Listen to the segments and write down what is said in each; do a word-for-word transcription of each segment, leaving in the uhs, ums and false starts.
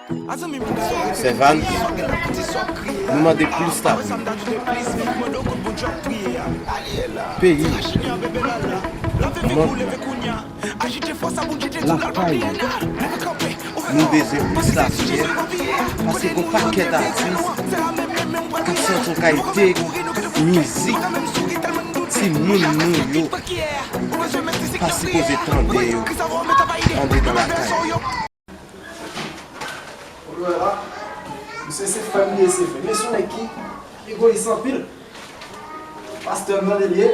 Sèvàn, nou mande plis lapri. Peyi, mond lan, lakay nou, nou bezwen plis lapri, paske gon pakèt atis k ap sòti yon kalite mizik timoun nou yo pa sipoze tande yo andedan lakay. Ou wè la, misye se frè m li ye, se vre. Men se yon nèg ki egoyis anpil. Pastè m nan li ye,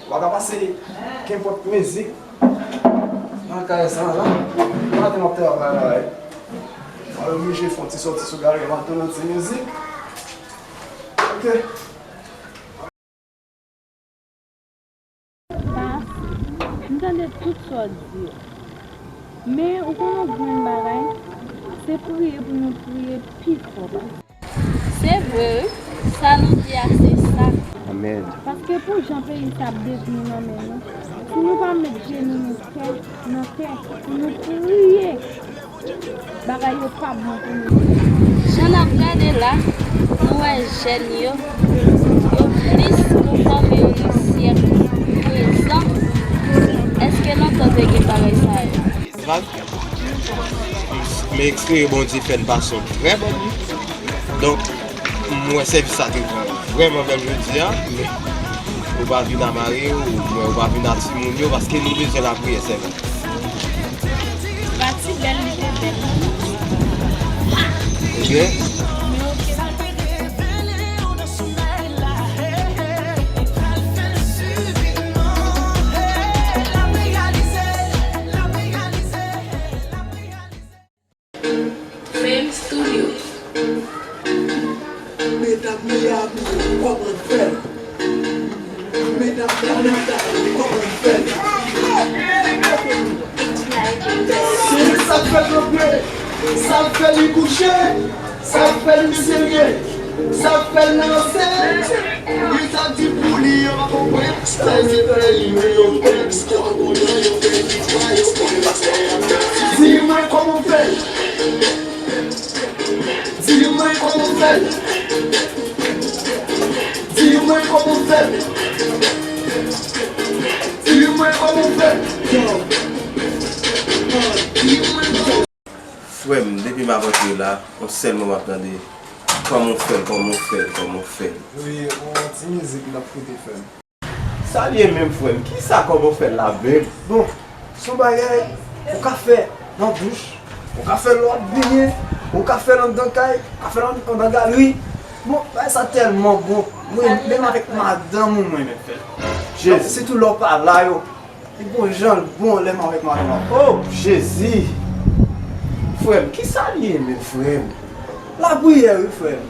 ou pa ka pase kenpòt mizik nan kay sa la. Maten m ap travay la, wi. Mwen oblije fè yon ti sòti sou gari, m al tann yon ti mizik. Ok. Pas, m tande tout sa w di yo. Men ou konn yon grenn bagay, se priye pou nou priye pi fò, Pas. Se vre, wi. Sa nou di a, se sa. Amèn. Paske pou jan peyi sa ap detwi nan men nou, si nou pa met jenou nou tè, nan tè, pou nou priye, bagay yo p ap bon pou nou. Jan n ap gade la, nou wè jèn yo, yo plis konfòme yo nan syèk prezan. Èske lontan te gen bagay sa yo? Vag. Men eksperyans Bondye fè n pase yon trè bon bout. Donk, m wè sèvis la te vrèman bèl jodi a, men ou pa vin a mari w, ou pa vin a timoun yo, paske nou bezwen lapriyè sèlman. Pati bèl, li te bèl. Ebyen. Men oke. Fame Studio. Medam, medam, kòman n fè l? Medam, medam, medam, kòman n fè l? Se sa k fè l kanpe, sa k fè li kouche, sa k fè li serye, sa k fè l nan seri. Li ta di pou li yo pa konprann. Sa li fè li menm yo pèp, yo pa konprann, yo pèp, yo pèp. Di mwen kòman w fè l? Di mwen kòman w fè l? Di mwen kòman w fè l? Di mwen kòman w fè l? Yo. Di mwen kòman. Frè m, depi m ap antre la, yon sèl mo m ap tande, kòman w fè l, kòman w fè l, kòman w fè l? Wi, yon ti mizik n ap koute, frè m. Sa l ye menm, frè m? Kisa kòman w fè l la menm? Bon, se yon bagay ou ka fè nan douch, ou ka fè lè w ap benyen, ou ka fè l anndan kay, ou ka fè l ann-, anndan galri. Bon, bagay sa tèlman bon. Mwen menm avèk madanm ou, mwen menm fè l. Jezi. Sitou lè w pa la yo. Li gon jan l bon lè m avèk madanm lan. Oh, Jezi! Frè m, kisa l ye menm, frè m? Lapriyè, wi, frè m.